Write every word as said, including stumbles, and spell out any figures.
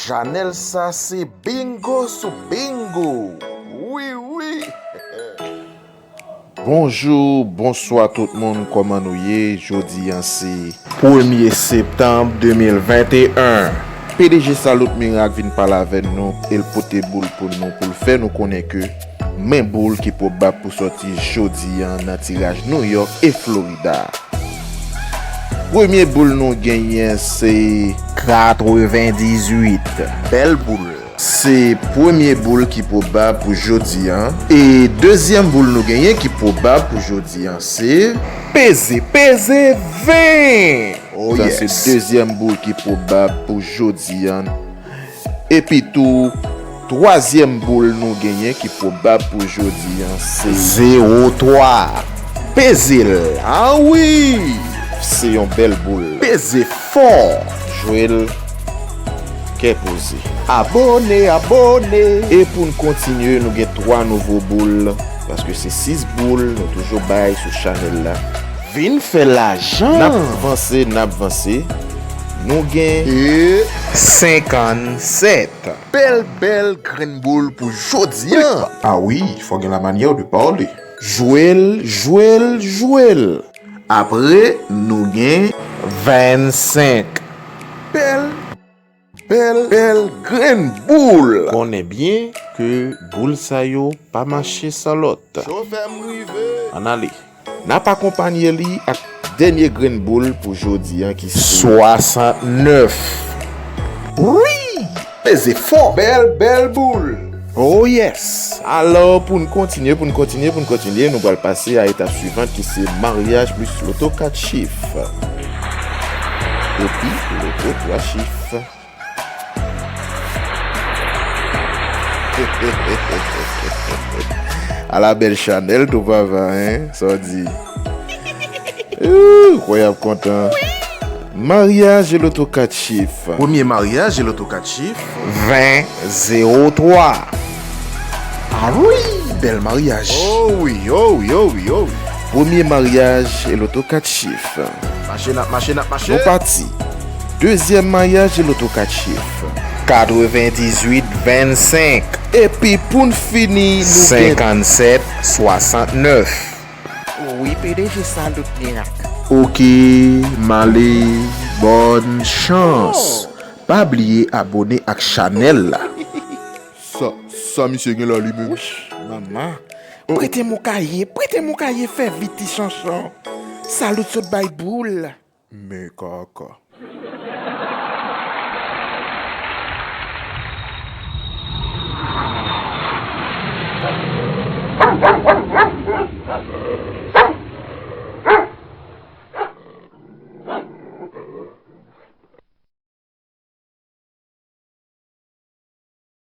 Chanèl sa se bingo sou bingo. Wi, wi. Bonjou, bonswa tout moun, kòman nou ye? Jodi a se premye septanm de mil venteyen. P D G Salut Miracle vin pale avè nou, e l pote boul pou nou, pou l fè nou konnen ke men boul ki pwobab pou sòti jodi a nan tiraj New York e Florida. Premye boul nou genyen se katrevendizuit. Bèl boul. Se premye boul ki pwobab pou jodi a. E dezyèm boul nou genyen ki pwobab pou jodi a se peze, peze, ven. Oh, sa se yes. Dezyèm boul ki pwobab pou jodi a. Epi tou, twazyèm boul nou genyen ki pwobab pou jodi a se zewo twa. Peze l. Ah wi! Se yon bèl boul. Peze fò. Jwe l kè poze. Abòne, abòne. E pou n kontinye, nou gen twa nouvo boul, paske se sis boul nou toujou bay sou chanèl la. Vin fè lajan. N ap vanse, n ap vanse. Nou gen e senkannsèt. Bèl, bèl grenn boul pou jodi a. Ah wi, fò gen la manyè de pale. Jwe l, jwe l, jwe l. Apre, nou gen vennsenk. Bèl, bèl, bèl grenn boul. Konnen byen ke boul sa yo pa mache san lòt. Chofè m rive. Ann ale. N ap akonpanye li ak dènye grenn boul pou jodi a ki se swasantnèf. Wi! Peze fò. Bèl, bèl boul. Oh yes! Alò, pou n kontinye, pou n kontinye, pou n kontinye, nou pral pase a etap swivan ki se maryaj plis loto kat chif. Epi loto twa chif. Ala bèl chanèl tou papa, en? Sa w di? Ooh, kwè y ap kontan. Maryaj e loto kat chif. Premye maryaj e loto kat chif. Ven zewo twa. Ah wi, bèl maryaj. Oh wi, oh wi, oh wi, oh wi. Premye maryaj e loto kat chif. Mache, n ap mache, n ap mache. Nou pati. Dezyèm maryaj e loto kat chif. Katrevendizuit vennsenk. Epi pou n fini, nou gen senkannsèt swasantnèf. Wi, P D G Salut Miracle. Oke, m ale, bòn chans. Oh. Pa bliye abòne ak chanèl la. Sa, sa misye gen la li menm? Wouch, manman. Prete m yon kaye, prete m yon kaye, fè vit ti chanchon. Salut sot bay boul. Men kaka.